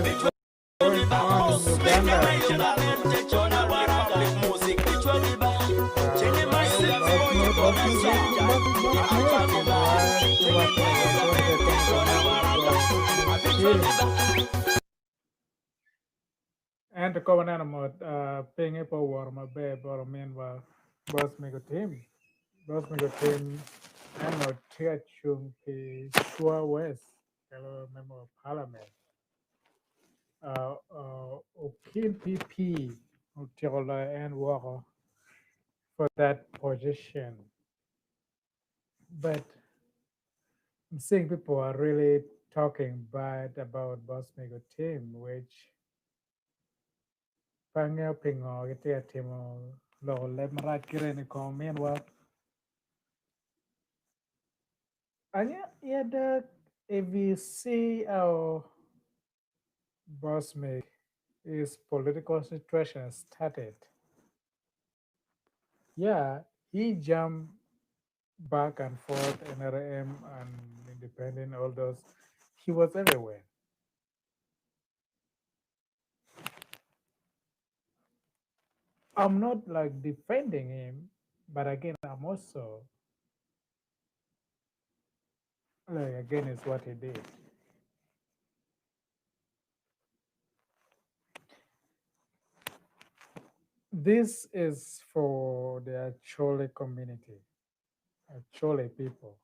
is going on in Uganda. Ento ka waneno mot, pinye pe owoto maber bot ominwa Boss Mego Tim. Boss Mego Tim en onongo tye ka cung pi Chua West calo member of parliament. Okin PP otyeko loyo en woko for that position. But I'm seeing people are really talking bad about Boss Mego Tim, which pe angeyo pingo gitye ka timo loko leb marac kite ni kom ominwa. Ada, if you see how Boss Meg his political situation started, yeah, he jumped back and forth, NRM and independent, all those. He was everywhere. I'm not like defending him, but again, I'm also like against what he did. This is for the Acholi community, Acholi people.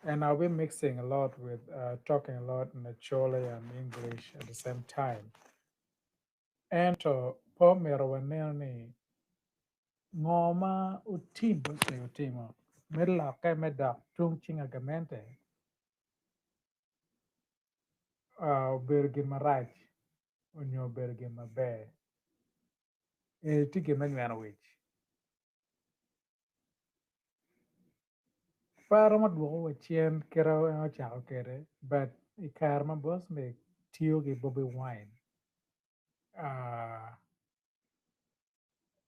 And I'll be mixing a lot with uh, talking a lot in Acholi and English at the same time. Ento pe omyero wanen ni ngo ma otim otimo me lokke me dok tung cing agamente obedo gin marac onyo obedo gin maber. Eni tye gin me nyweno wic. Pe aromo dwoko wa cen kit ma en ocako kwede but i kare ma Bosmic tiyo ki Bobi Wine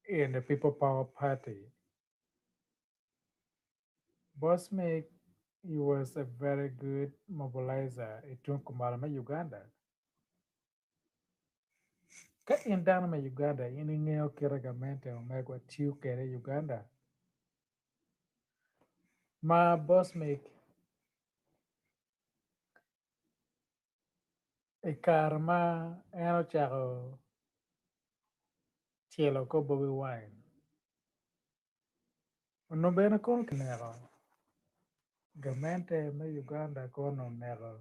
in the People Power Party, Bosmic he was a very good mobilizer i tung kumalo me Uganda. Ka in dano me Uganda in ingeyo kite gamente omegwa tiyo kwede i Uganda ma Bosmic i kare ma en ocako tyelo kor Bobi Wine onongo bene kono kineko gamente me Uganda kono oneko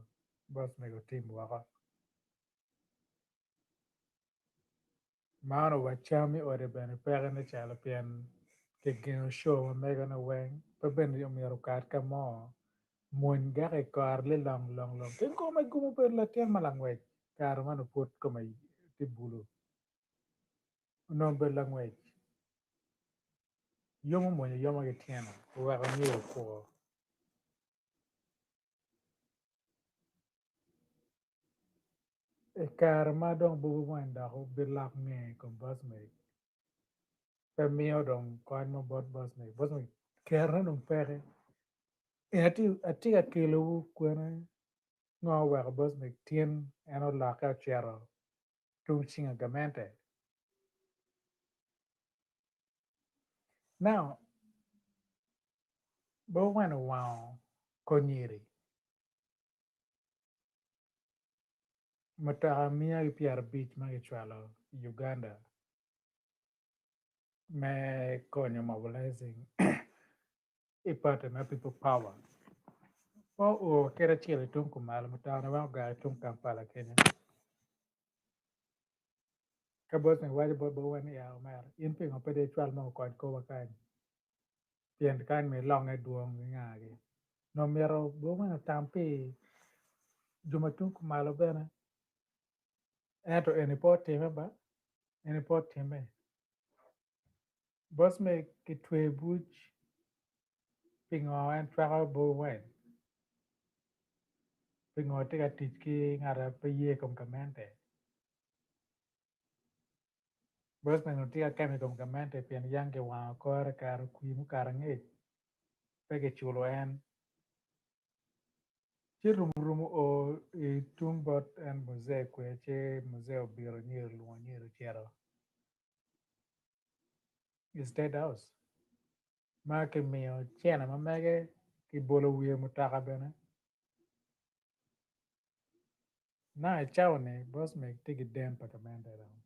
Bosmic Otim woko. Man wa cam i ode bene peke ne calo pien kigengo show ma mege-ni weng pe bene omyero okat ka mo mwony gak i kore lilong long long ki kome gumo obedo latin ma langwec kare man pud kome tye bulu onongo obedo langwec yomo mwony ayoma ki tyene oweko nyo okwo. I kare ma dong Bobi Wine dok obilok nge i kom Bosmic, pe miyo dong kony mo bot Bosmic, Bosmic kerone dong peke. Atye ka kelowu kwene ngo oweko Bosmic tin en olokke ocito tung cinga gamente. Now, Bobi Wine owango kor nyiri. Mutoka miya ki pyerabic ma kicwalo i Uganda me konyo mobilizing i pati me people power pe oo kadi acel i tung kumalo mutokane weng ogar i tung Kampala kenyo. Ka Bosnia waco bot Bobi Wine ni ya omera in pingo pe dong icwal mo okony korwa kany pien kany ma ilonge dwong ki ngagi nongo myero Bobi Wine otam pi jo ma tung kumalo bene ento eni pe otime ba eni pe otime Bosmic kitweyo buc pingo en cwako Bobi Wine pingo tye ka tic ki ngat ma pe ye i kom gamente Bosmic onongo tye ka kemo i kom gamente pien yang kiwango kore kare okwi mukato angec pe kiculo en ci rum rum oo. Muzee kwe ci Muzee obito nyiri olwongo nyiri ocito i state house ma kimiyo cene ma mege kibolo wiye mutoka bene naka i cawa ni Bosmic tye ki den pa gamente dong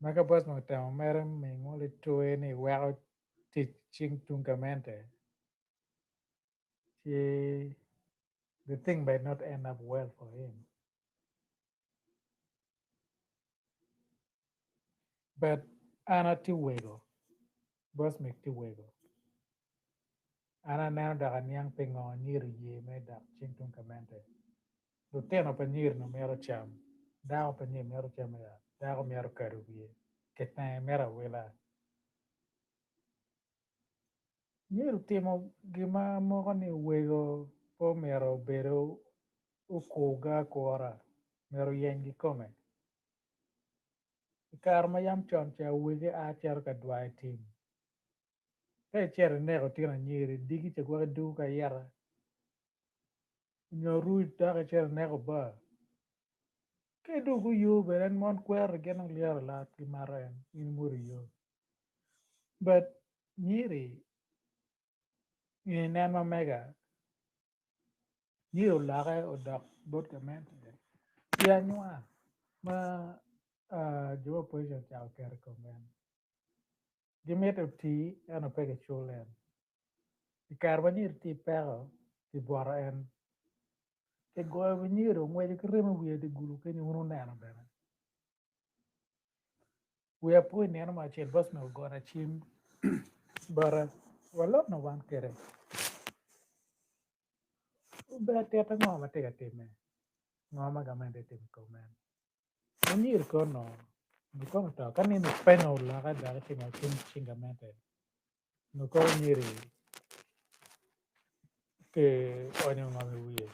ma ka Bosmic otemo mere mingo litwe ni weko tic cing tung gamente ci the thing might not end up well for him but an atye wego Bosmic tye wego an aneno dok aniang pingo nyiri oye me dok cing tung gamente lutino pa nyiri ni mito cam dako pa nyiri mito cam i ot dako mito kado wiye kitenge mito awila Myero otimo gin ma moko ni wego pe omyero obed okurge akura, myero oyeny kikome. I kare ma yam con ca wege a cito ka dwayo tim. Ka icito ineko tyen anyiri, diki ca gwok idwogo ki ayita nyo ruu dok icito ineko ba. Ka idwogo yo bene en mon kwero gin dong lyero lat gimato en in imwodo yo. But nyiri i nen ma mega nyiri oloke odok bot gamente pi anywar ma jo me opposition ocako keto i kom en gimito oti ento pe gicul en i kare ma nyiri tye i peko kibwoto en kigoyo wi nyiri ongweco ki remo i wiye dye gulu kenyo wun wuneno bene. Wiya po i nino mo acel boss me ogona cim bota walotno wan kwede obedo atit ango ma tye ka timme ngo ma gamente tye ka timo i kom en anyiri kono nyo kono to ka nino penyo oloke dok itimo cing gamente nyo kono nyiri ki onyo ngom i wiye.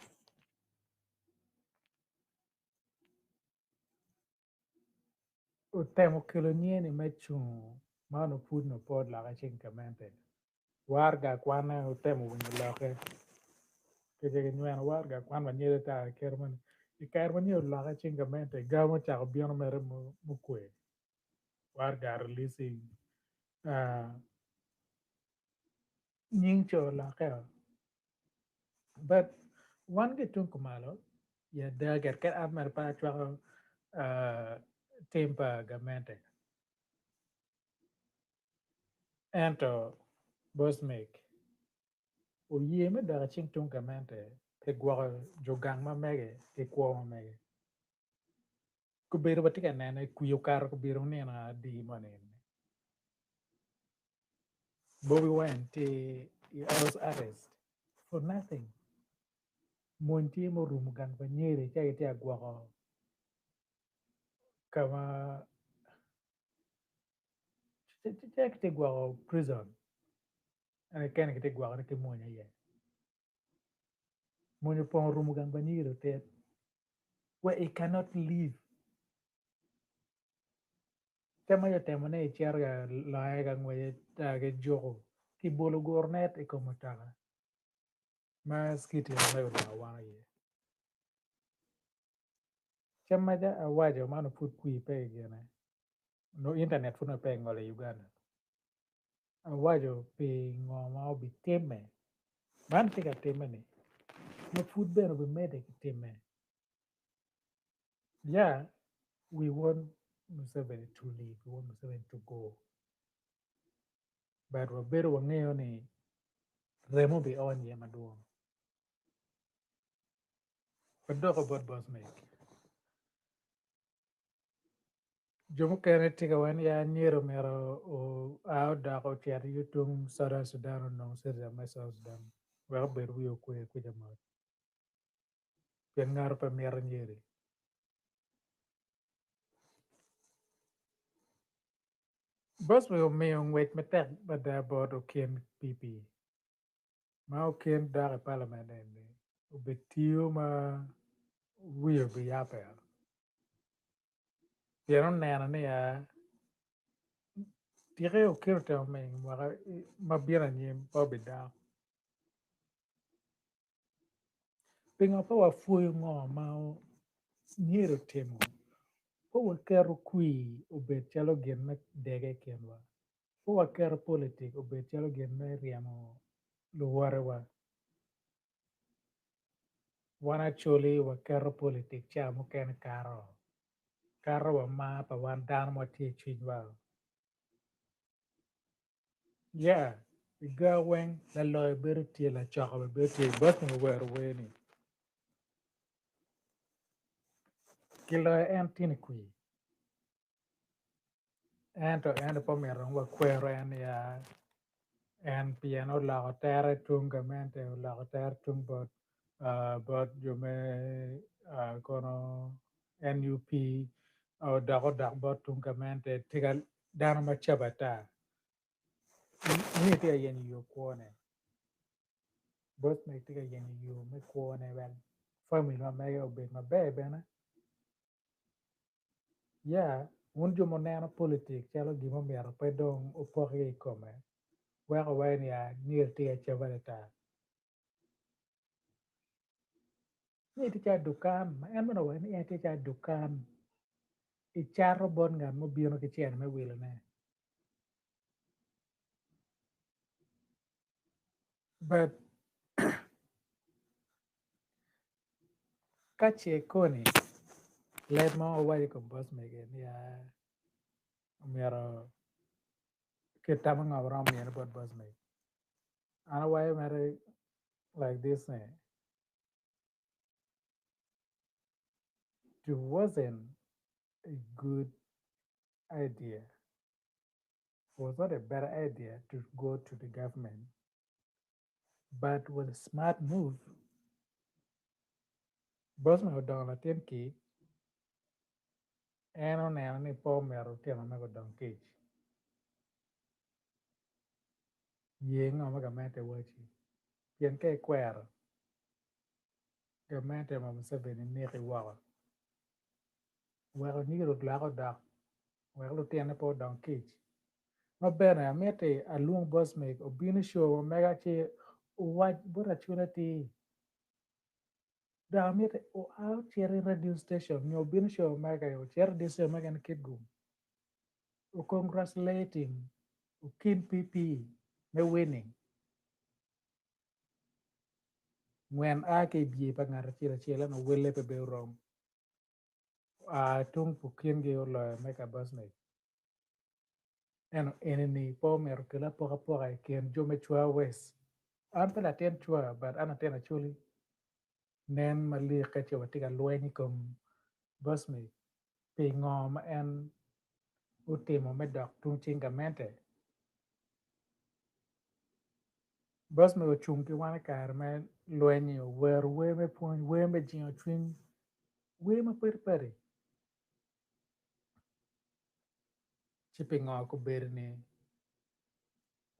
Otemo kelo nyeni me cungo ma onongo pud onongo pe olokke cing gamente. Warga kwanne otemo winyo lokke kece kinyweno warga kwan wa nyede ata kite moni. I kare ma nyo olokke cing gamente gamo ocako bino mere mukwe warga releasing nying co olokkeo but wan ki tung kumalo i ada gire kadi an mere pe acwako tim pa gamente ento Bosmic oye me dok i cing tung gamente pi gwoko jo gang ma mege ki kwo ma mege gubedo watye ka nene kwir okato gubedo nino adi moni Bobi Wine tye i house arrest for nothing mony tye ma orumo gang pa nyeri ca gitye ka gwoko ka ma ca gitye ka gwoko prison ento kene gitye ka gwokone ki mony aye mony opong orumo gang pa nyeri otit where he cannot live. Te ma otemo ni ecito ka loye ka ngwece ki juko kibolo gurnet i kom mutoka ma citi ma mego odongo awanga iye. Cam maca awaco man pud kwir pe i gine nongo internet pud nongo pe ingolo i Uganda awaco pi ngo ma obitimme man tye ka timme ni ma pud bene obimedde ki timme. Yeah, we want Museveni to leave, we want Museveni to go. But wabedo wangeyo ni remo biony iye madwong. Wadoko bot boss mek. Jo mukene tye ka waco ni ya myero myero oa odok ocit yo tung Southern Sudan onong citizen me South Sudan wek obed wiye okwe kwica mot. Pien ngato pe mito nyeri. Bosby omiyo ngwec matek mada bot Okin PP ma Okin dok i palament eni obitiyo ma wiye obiyabbe pien oneno niya tike Okin otemo miyo mwaka ma bino anyim pe obidok. Pingo pe wapwoyo ngo ma myero otimo pe waketo kwir obed calo gin me dege i kinwa, pe waketo politik obed calo gin me ryemo luwotewa. Wan Acholi waketo politik ca mukene kato, kato wa mar pa wan dano ma watye i cwinywa. Yeah, i ga weng laloyo bedo tye, lacoko bene bedo tye, bot nyo wero wer ni kiloyo en tye ni kwir. Ento en pe omito ni wakwero en niya en pien oloko tere tung gamente oloko tere tung bot bot jo me kono NUP odok odok bot tung gamente tika dano ma cabo ata ni tye ka yenyo yo kwone bot me tye ka yenyo yo me kwone wek family ma mege obed maber bene. Ya, wun jo ma wuneno politik calo gin ma myero pe dong wupok iye i kome, weko wuwaco ni, 'Aa, myero tye ka ceba ata. Ni tye calo dukan, ma en bene owaco ni en tye calo dukan, icato bot ngat mubino ki cente me wilone. But Ka ce koni leb mo waco i kom boc mege ni omyero kit tam ango ma romo miyone bot boc mege? An awaco mere like this ni it wasn't a good idea was not a better idea to go to the government but was a smart move. Bosman odongo latin kic, en oneno ni pe omito lutino me gudong kic. Ye ngo ma gamente wacci pien ka ikwero gamente ma Museveni neki woko weko nyiri olok odok wek lutine pe odong kic. Ma bene amiti alwong Bosmic obin i show ma mega ci owac bot Acholi atir dok amiti oa ocit i radio station nyo obin i show ma mega ocit i radio station mega ni Kitgum o congratulating Okin PP me winning ngwen a ki i bye pa ngat acel acel ento welle pe bedo rom oa tung Okingi oloyo mega Bosmic. Ento enini pe omito kel apokapoka i kin jo me Cwa West. An pe latin Cwa but an latin Acholi. Nen malik ka ce watye ka lweny i kom Bosmic pi ngo ma en otimo me dok tung cing gamente. Bosmic ocung ki wan i kare me lweny-nyi, owero wer me pwony, wer me jingo cwiny, wer mapadi padi. Ci pingo kobedo ni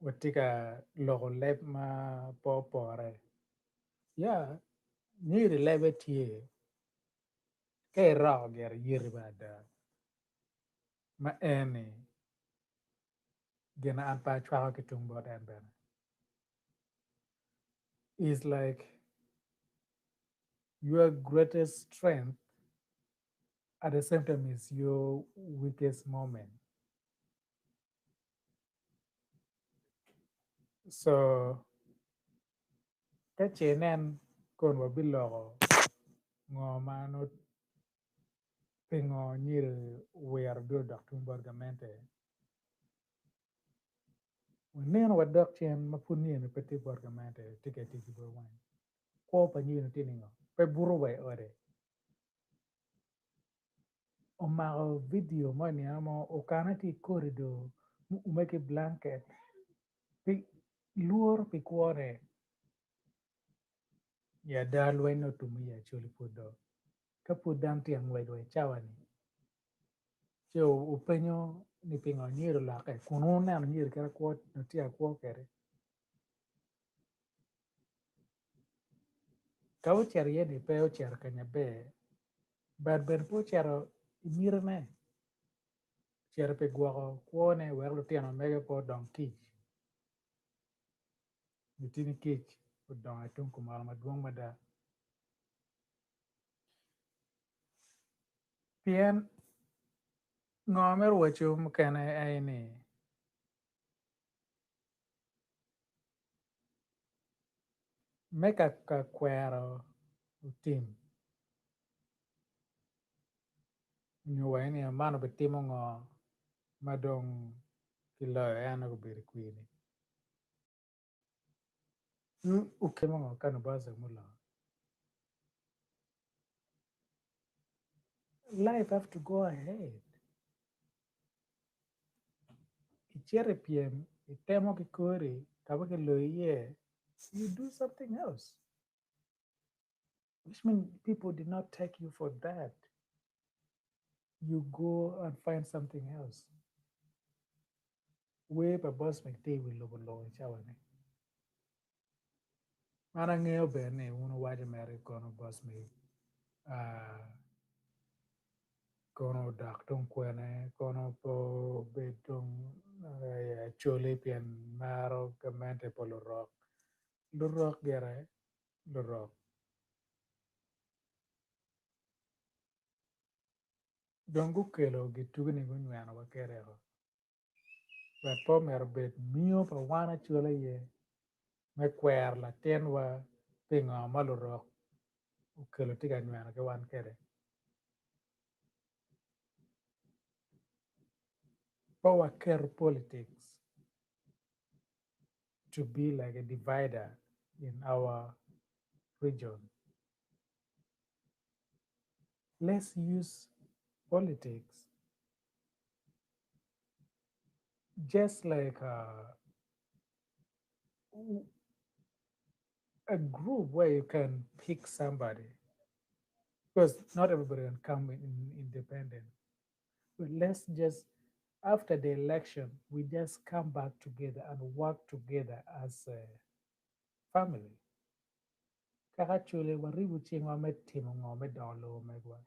watye ka loko leb ma pe opore? Ya, myero lebe tye ka iroko gire yeti bene ada ma en-ni gin ma an pe acwako ki tung bot en bene is like your greatest strength at the same time is your weakest moment. So ka ce inen kon wabiloko ngo ma nongo pingo nyiri wiro dul dok tung bot gamente waneno wadok cen ma pud nyiri pe tye bot gamente tye ka tic i bot wang kwo pa nyiri tye ningo pe buto wa i ode Omako vidio mo i nino mo okane tye i korido muume ki blanket pi lworo pi kwone i ada lweny nongo otum i Acholi pud do ka pud dano tye ka ngwec wa i cawa-ni ci wupenyo ni pingo anyira olokke kun wuneno anyira kit ma tye ka kwo kwede. Ka ocito iye ni pe ocito kanya ber but bene pe ocito i mitine ocito pi gwoko kwone wek lutino mege pe odong kic lutini kic odongo i tung kumalo madwong mada. Pien ngo me rwaco mukene aye ni me ka ka kwero otim nyo waci ni man obitimo ngo ma dong kiloyo en obedo i kwir-ni. Okemo ngo ka Nubasa mulo? Life have to go ahead. Icito i pyem, itemo ki kori, ka ma kiloyi iye, you do something else. Which means people did not take you for that. You go and find something else. Wer pa Bosmic tye i wi lobo lung i cawa-ni. An angeyo bene ni wun wuwaco mere kono Bosmic kono odok tung kwene, kono pe obed dong Acholi pien maro gamente pa lurok. Lurok gire lurok. Dong gukelo gitugi-ni gunywenowa kwede. Wek pe omyero obed miyo pa wan acwala iye me kwero latinwa pi ngo ma lurok okelo tye ka nyweno ki wan kwede. Pe waketo politics to be like a divider in our region. Let's use politics just like a, a group where you can pick somebody because not everybody can come in independent. But let's just after the election, we just come back together and work together as a family. Kaka Acholi waribo cingwa me timo ngo me dongo lobo megwa.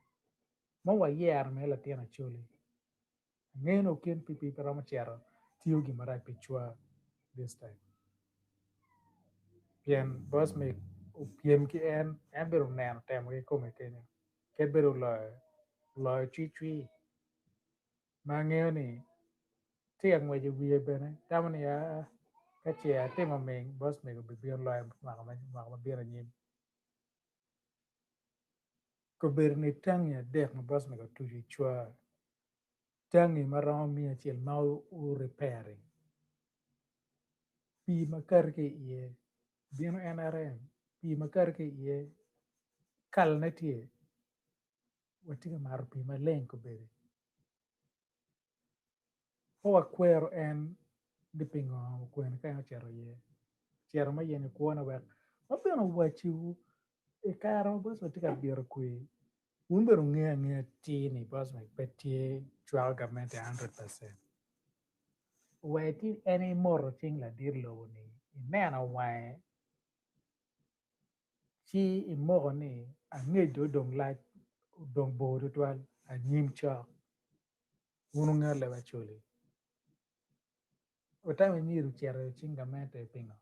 Ma wayero mere latin Acholi. Angeyo ni okin PP pe romo cito tiyo gin marac pi cwa this time. Pien boss me opyem ki en, en bedo oneno temo ki kome kenyo. Kit bedo oloyo, oloyo cwicwi. Ma angeyo ni tye ka ngwec i wiye bene tamo ni aa ka ce atimo ming boss mego bibino loyo mwaka ma bino anyim. Kobedo ni tangi adek ma boss mego otuco i cwa tangi ma romo 100 ma o repairing pii ma kati ki iye bino NRM pii ma kati ki iye kalane tye watye ka mato pii maleng kobedo Pe wakwero en ni pingo okwene ka en ocito iye. Ocito me yenyo kwone wek ma bene owacciwu i kare ma Bosman tye ka bito kwe, wun bene wungeyo angeya atir ni Bosman pe tye cwako gamente 100%. Wek ci en imoto cing ladit lobo-ni, ineno wange ci imoko ni angec dong odong lac odong bor tutwal anyim cok. Wun wungeyo leb Acholi. Otamo nyiri ocito i cing gamente pingo?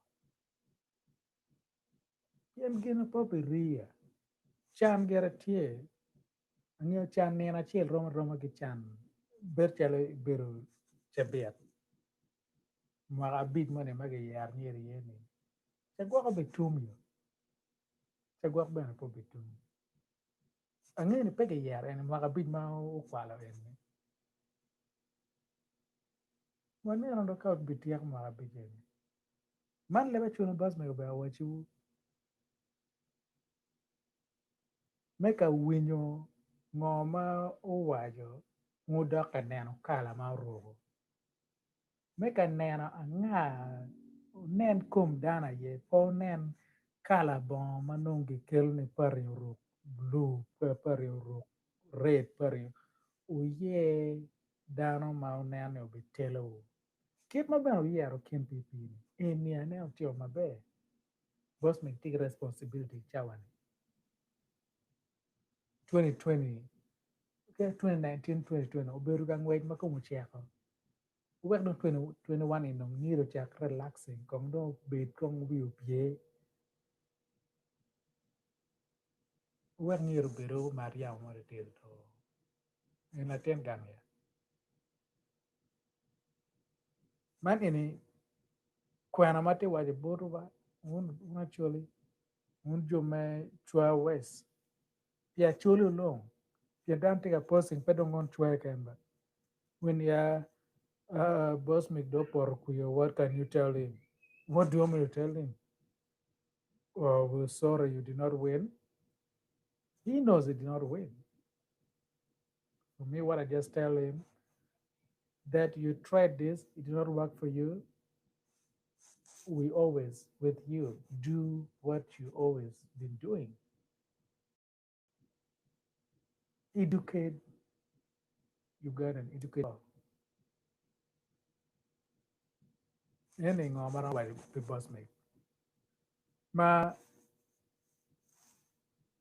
Pien gin pe obiriya. Can gire tye. Angeyo can nino acel rom aroma ki can bedo calo ibedo cabit. Mwaka abic moni ma giyero nyiri iye ni cagwok obitum yo. Cagwok bene pe obitum. Angeyo ni pe giyero en i mwaka abic ma okwalo en-ni. Waneno dong ka obityeko mwaka abic eni. Man leb acwalo bot mego ber owacciwu me ka winyo ngo ma owaco wudok ka neno kala ma oruko. Me ka neno anga, wunen kom dano aye, pe wunen kala bongo ma nongo gikelo ni pati oruk bulu, pati oruk red, pati wuyer dano ma wuneno ni obitelowu. Kit ma bene wuyero kin PP-ni, eni aneno otimo maber. Bosmic tye ki responsibility i cawa-ni. 2020, 2019, 2020 obedo ka ngwec ma kome oceko. Wuwek dong 2021 ni dong myero ocak relaxing kong dong obed kong wiye opye. Wuwek myero obed omat yamo mo titino to. En latin gang ya. Man eni kwena ma tye waco botwu ba wun wun Acholi wun jo me Chwa West pi Acholi alone pien dano tye ka posting pe dong wun Chwa keken ba when ya Bosmic dong opoto kwiyo what can you tell him? What do you want me to tell him? Oh, we're sorry you did not win. He knows he did not win. For me, what I just tell him that you tried this, it did not work for you. We always with you. Do what you always been doing. Educate Ugandan, educate. Eni ngo ma romo waco pi Bosmic? Ma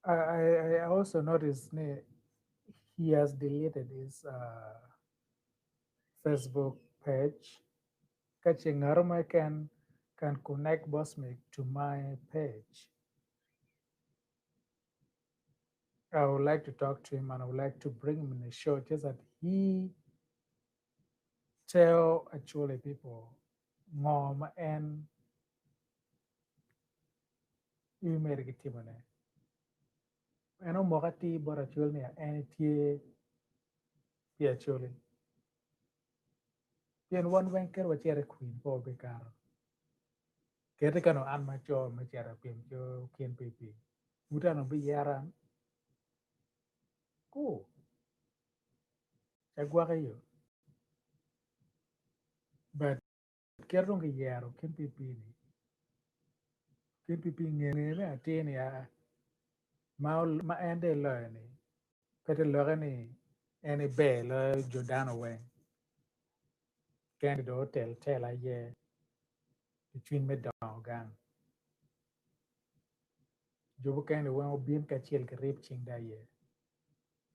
I also noticed ni he has deleted his Facebook page. Ka ce ngato mo keken can connect Bosmic to my page. I would like to talk to him and I would like to bring him in the show just that he tell actually people ngo ma en imedo ki timone. En omoko atir bot Acholi ni en etye pi Acholi. Pien wan weng kadi wacito i kwin pe wabikato. Keti ka nongo an ma aco me cito i pyem ki kin PP, buta nongo biyera an? Ku, cagwaka iyo. But kit dong kiyero kin PP ni, kin PP ngene atir ni aa ma en dong eloyo ni pe te lokke ni en eber loyo jo dano weng. Kene dong otel tela aye i cwiny me dongo gang. Jo mukene weng obin kacel girib cing dong aye.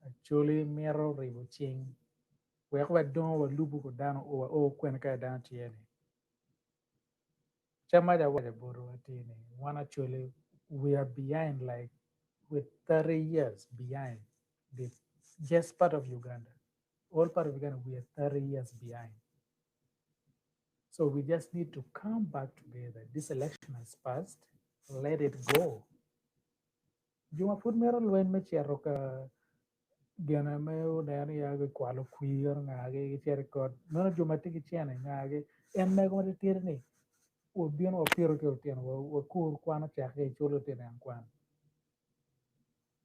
Acholi mito ribo cing wek wadongo walubo ko dano o wao kwene ka dano tye ni. Ca mac awaco botwu atir ni wan Acholi we are behind like with 30 years behind the just part of Uganda. All part of Uganda we are 30 years behind. So we just need to come back together. This election has passed. Let it go. Jo ma pud mito lweny me cito ka gine me oneno ni ya gikwalo kwir ngagi gicito i kot meno jo ma tye ki cene ngagi en mego ma titidi ni wabino wapito ki lutino wakur kwan ocake icul lutino en kwan.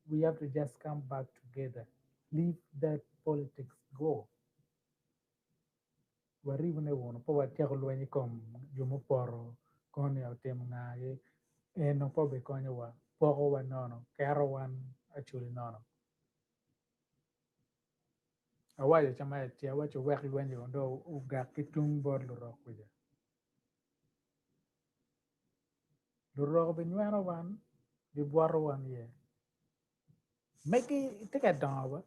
We have to just come back together. Leave that politics go. Waribune wunu pe watyeko lweny i kom jo mupoto koni otimo ngagi eno pe obikonyowa pokowa nono keto wan Acholi nono. Awaco ca ma etye awaco wek lweny o dong ogak ki tung bot lurok kuca. Lurok binyweno wan gibwoto wan iye. Megi tye ka dongo ba.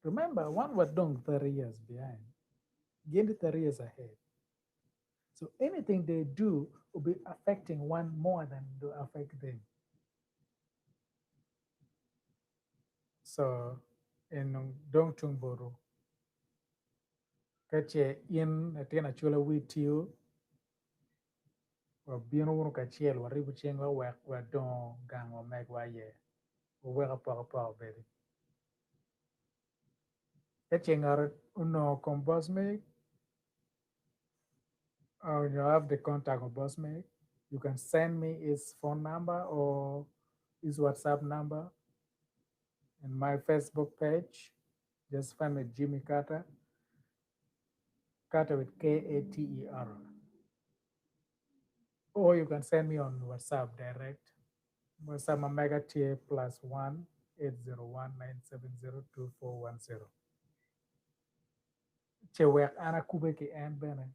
Remember, wan wadong 30 years behind. Gin tye 30 years ahead. So anything they do will be affecting one more than do affect them. So, en dong tung botwu. Ka ce in latin Acholi wi tiyo, wabino wunu kacel waribo cingwa wek wadongo gang wa megwa aye. Wawek apokapoka obedi. Ka ce ngat onongo kom Bosmic, or you have the contact of Bosmic, you can send me his phone number or his WhatsApp number in my Facebook page. Just find me Jimmy Carter, Carter with K-A-T-E-R. Or you can send me on WhatsApp direct. WhatsApp ma mega tye +1 801 970 2410. Ce wek an akube ki en bene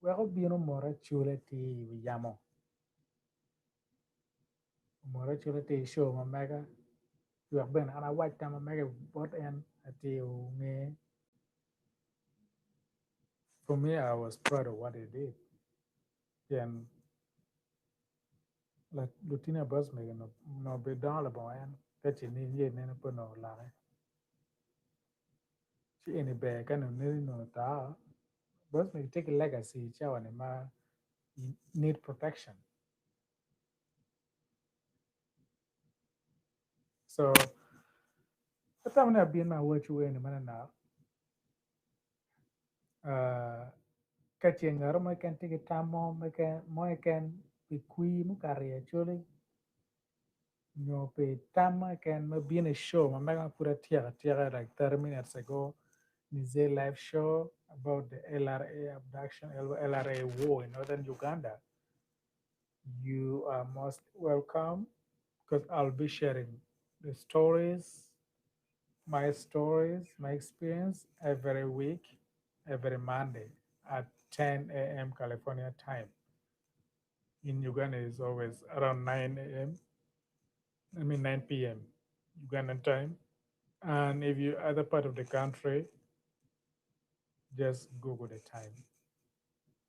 wek obin omot acol atir i wi yamo. Omot acol atir i show ma mega wek bene an awac tam ma mega bot en atir onge. For me, I was proud of what he did. Pien lutini abos mege onongo bidongo labongo en ka ce ni ye nene pe onongo olake. Ci eni ber ka nongo neni nongo oto, Bosmic tye ki legacy i cawa ni ma need protection. So atamo ni abin ma awacwu eni manonok uh, ka ce ngat mo keken tye ki tam mo mo keken pi kwir mukato i Acholi nyo pi tam mo keken ma bino i show ma mega ma pud atyeko atyeka like 30 minutes ago Nize live show about the LRA abduction, LRA war in northern Uganda. You are most welcome because I'll be sharing the stories, my stories, my experience every week, every Monday at 10 a.m. California time. In Uganda is always around 9 a.m. I mean 9 p.m. Ugandan time. And if you're other part of the country, just Google the time.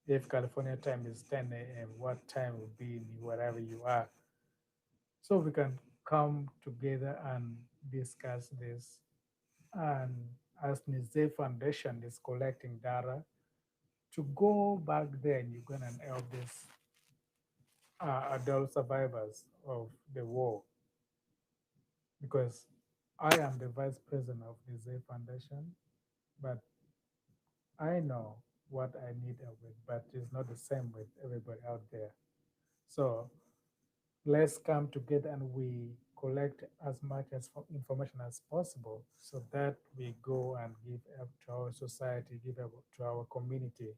If California time is 10 a.m., what time will be in wherever you are? So we can come together and discuss this. And as Nizeh Foundation is collecting data to go back there in Uganda and help these adult survivors of the war. Because I am the vice president of Nizeh Foundation, but I know what I need help with, but it's not the same with everybody out there. So let's come together and we collect as much as information as possible so that we go and give help to our society, give help to our community.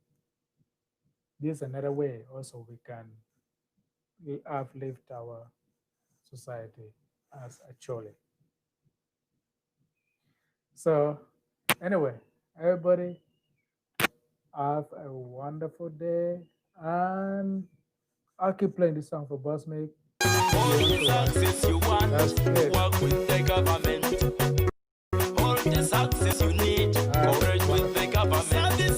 This is another way also we can uplift our society as Acholi. So anyway, everybody have a wonderful day and I'll keep playing this song for Bosmic. All the success you want, That's it. work with the government.